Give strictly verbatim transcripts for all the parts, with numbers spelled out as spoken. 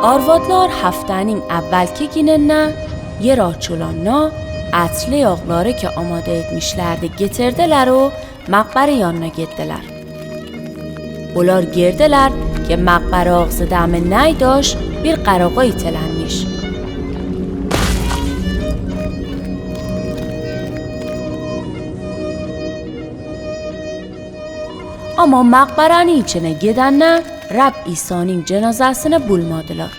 Arvadlar haftäniñ äwwälki gününnä, yer açılannä, ätli yağları ki amade etmişlärdi, getirdeler u maqbara yannä gittiler. Olar gerdeler ki maqbara ağzı dämi nay daş bir qarağa itelenmiş. Ama maqbarani içine gedennä Rab İsaniñ cenazasını bulmadılar.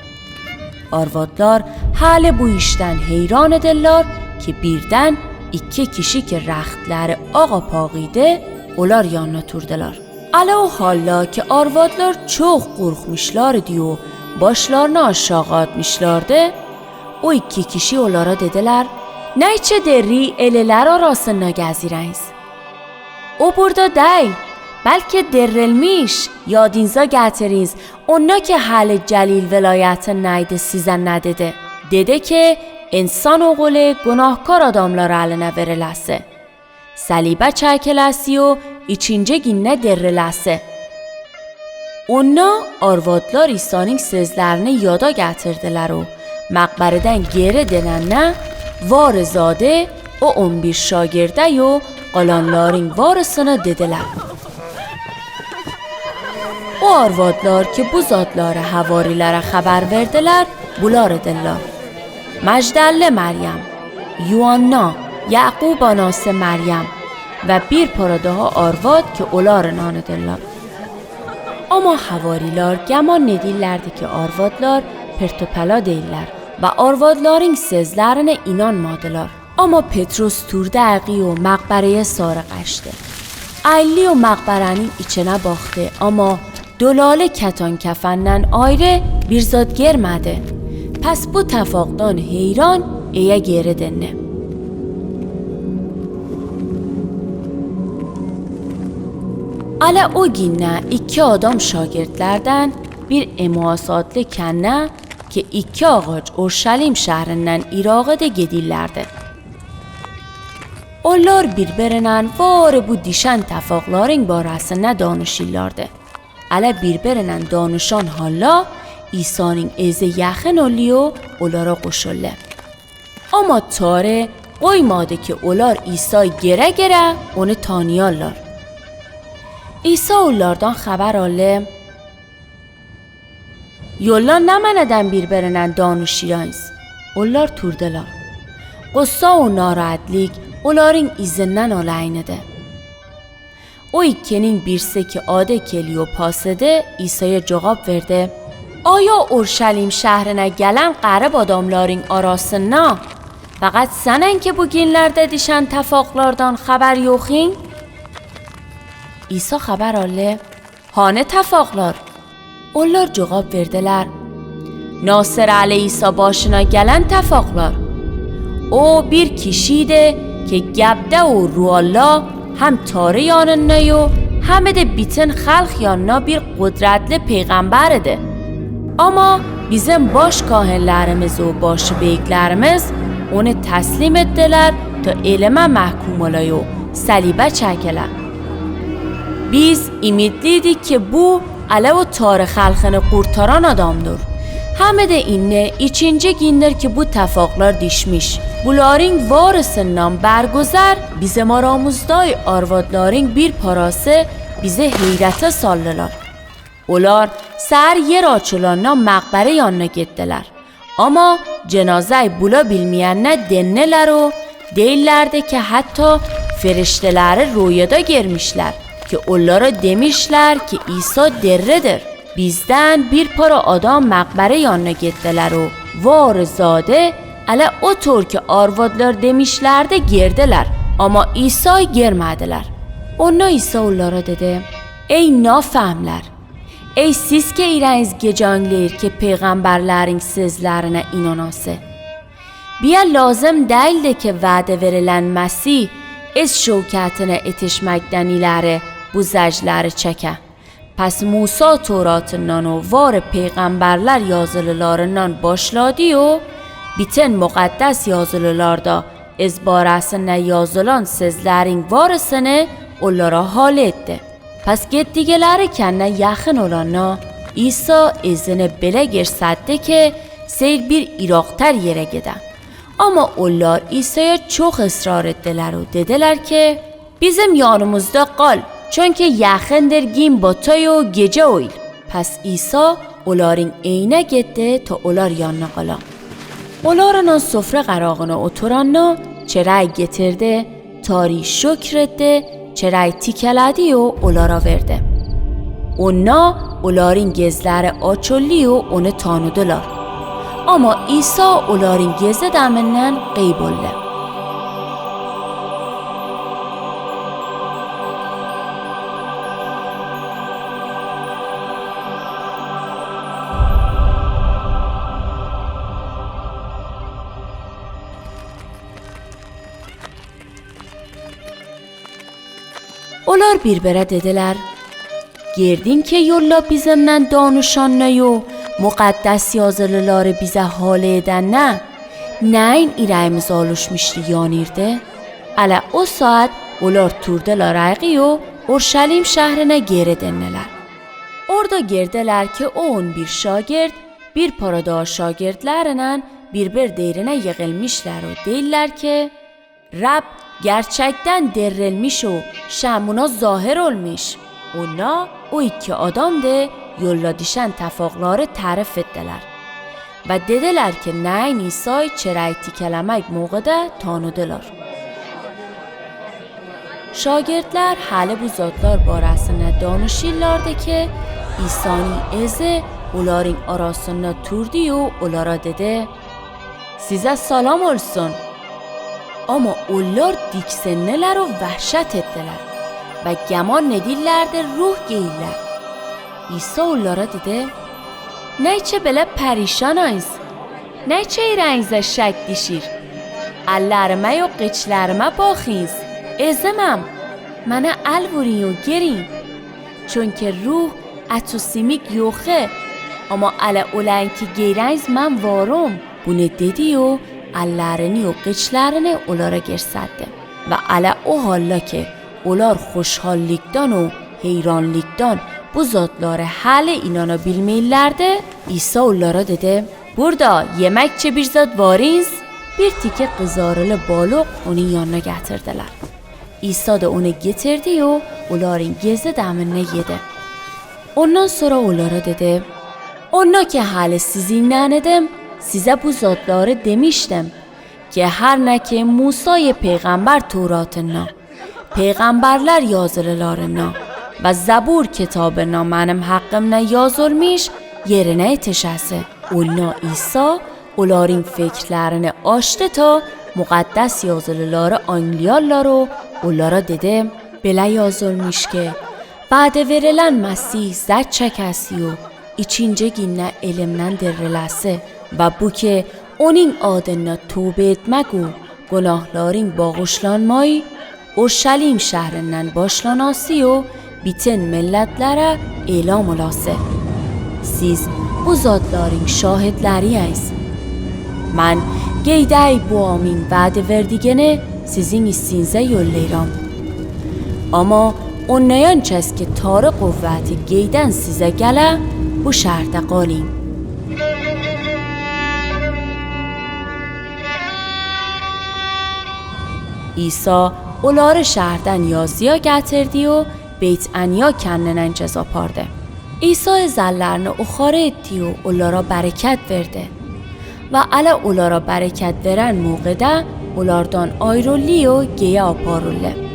Arvadlar hali bu işten heyran ediller ki birden ikki kişi ki rehtleri ağa pagıydı, olar yannä turdeler. Alä o halla ki arvadlar çoq qorqmuşlardı u başlarını aşağı atmışlardı, o ikki kişi olara dediler: Neyçe derri ölüler arasında gezireñiz? O burada däl, belki derrilmiş, yadiñza getiriniz, onnä ki hali Celil velayetindeydi, size ne dedi? Dedi ki, insan oğulu günahkar adamlar eline verilesi, salibä çekiläsi u üçünci günnä derriläsi. Onnä arvadlar İsaniñ sözlerini yada getirdeler u maqbaradan geri dönennä, varı zade, o on bir şagirde u qalanlarıñ varısını dediler. O arvadlar ki bu zatları havarilerä haber verdeler, bular ediller: Majdalli Meryem, Yuanna, Yaqub anası Meryem ve bir para daha arvad ki olar inan ediller. Ama havariler güman edillerdi ki arvadlar pirtupela deyiller ve arvadlarıñ sözlerine inanmadılar. Ama Petrus turdı aygı u maqbaraya sarı qaçtı. Aylli u maqbaraniñ içine baktı, ama dolalı keten kefenden ayrı bir zat germedi. Pes bu tefaktan heyran, eve geri dönne. Alä o günnä ikki adam şagirdlerden bir Emuas adlı kennä ki ikki ağac Urşalim şehrinden irağıda gedillerdi. Olar birbirinen varı bu düşen tefaklarıñ barasında danışillardı. Alä birbirinen danışan halla İsaniñ ezi yaqın olli u olara qoşullı. Ama tarı qoymadı ki olar İsay gere-gere onu tanıyallar. İsa ollardan haber allı: Yolda ne meneden birbirinen danışırañız? Ollar turdeler. Qussa u narahatlik olarıñ izinden alaynidi. O ikkiniñ birsi ki adı Keliopasidi, İsaya cogap verdi: Aya Urşalim şehrine gelen garip adamlarıñ arasında faqat senen ki bu günlerde düşen tefaklardan haber yoqiñ? İsa haber allı: Hanı tefaklar? Ollar cogap verdeler: Nasireli İsa başına gelen tefaklar. O bir kişiydi ki gepde u rualla hem tarı yanında u hem de bütün halq yanına bir qudretli peyğamber idi. Ama bizim baş kahinlerimiz u başı beyiklerimiz onu teslim ettiler ta ölüme mahkum olay u salibe çekile. Biz ümitliydik ki bu alä o tarı halqını qurtaran adamdır. Hem de indi üçünci gündir ki bu tefaklar düşmüş. Bularıñ varısından berguzer bizim aramızday arvadlarıñ bir parası bizi heyrete saldılar. Olar sär yer açılanda maqbara yanına gittiler. Ama cenazey bula bilmeyenne denneler u deyillerdi ki hatta firişteleri ruyada görmüşler ki ollara demişler ki İsa dirridir. Bizden bir para adam maqbara yanına gittiler u varı zade alä otur ki arvadlar demişlerdi girdiler, ama İsay görmediler. Onda İsa ollara dedi: Ey nafehmler! Ey siz ki ireyiz gecängleer ki peyğamberleriñ sözlerine inanası. Bize lazım deyildi ki vade verilen Mesih iz şövketine etişmekten ileri bu zecleri çeke. Pes Musa Toratından u varı peyğamberler yazılılarından başladı u bütün muqaddes yazılılarda iz baresinde yazılan sözleriñ varısını ollara hal etti. Pes gittigileri kendine yaqın olanda İsa izini bile gersätti ki, seyr bir iroqtar yere gide. Ama olar İsaya çoq israr ettiler u dediler ki, bizim yanımızda qal, çünki yaqındır gün batay u gece oyl. Pes İsa olaryň eýine gitdi, ta olar yanına qala. Olar anan sofra qaragyna oturanda, çeräý getirdi, Tari şükr etdi, çeräý tikelädi u olara berdi. Onda olaryň gezleri açyldy u ony tanydylar. Ama İsa olaryň gezi däminden gaýyp boldy. Olar bir-bire dediler: Girdiň ki ýolda bizimnen danyşanda u Mukaddes Ýazylylary bize hali edende, näin irägimiz alyşmyşdy, ýanyrdy? Ale o saat olar turdylar aýgy u Urşalim şährine geri döndiler. Orda girdiler ki o on bir şagirt bir para da şagirdlerinen bir-bir derine ýygylmyşlar u deýler ki, Rab gerçekden dirilmiş u şämuna zahir olmuş. Onda o iki adam de ýolda düşen tafakları tarif etdiler. We dediler ki, näin İsay çeräý tikelemek mogyda tanydylar. Şagirtler häli bu zatlar barasynda danyşýarlardy ki, İsanyň ezi olaryň arasynda turdy u olara dedi, Size salam olsun! Ama olar diksindiler u wähşet etdiler we geman nedillerdir ruh geýdiler. İsa olara dedi, Näçe bile perişanaýs? Näçe irägiňize şek düşir? Allaryma u gyçlaryma bakyňs, ezimem, mana al vuriň u giriň. Çünki ruh, at u simik ýoky, ama ale olanki geýräňiz men varym. Buny dedi u allaryny u gyçlaryny olara gersatdi. We ale o halla ki, olar hoşhallykdan u heýranlykdan bu zatlary häli inana bilmeýärlerdi, İsa olara dedi, Burda ýemekçe bir zat baryňs? Bir tiki gyzaryly balyk ony ýanyna getirdiler. İsa da ony getirdi u olaryň gezi däminde ýedi. Ondan sora olara dedi, Onda ki häli siziňnän edim, size bu zatlary demişdim ki, her ne ki Musa ýa pygamber Töwratynda, pygamberler ýazylylarynda we Zabur kitabynda menim hakkymda ýazylmyş, ýerine ýetişesi. Onda İsa olaryň fikirlerini açdy ta Mukaddes Ýazylylary aňlaýarlar u olara dedi, Bile ýazylmyş ki, Wada berilen Mesih zat çekesi u üçünji günde ölümden dirilesi we bu ki, onuň adynda töwbe etmek u günahlaryň bagyşlanmagy Urşalim şährinden başlanasy u bütin milletlere elam olasy. Siz bu zatlaryň şahitleriyäňiz. Men geýdäý bu amyň wada berdigini siziň üstüňize ýollaýram. Ama onnaýan çäski Tary kuwwaty geýden size gele, bu şährde galyň. İsa olary şährden ýazýa getirdi-yu, Beýtaniýa kendineňçe apardy. İsa ezenlerini ohary etdi-yu, olara bereket berdi. We ale olara bereket beren mowgede olardan aýryldy-yu, geýe aparyldy.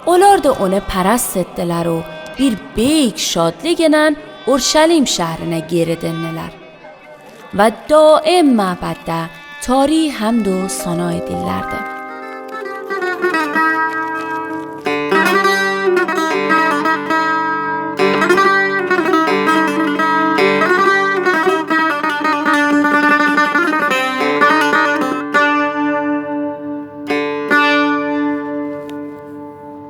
Olar da ony parast etdiler-u, bir beýik şadlyk inen Urşalim şährine geri döndiler. We daim mäbetde Tary hämd-u sana edillerdi.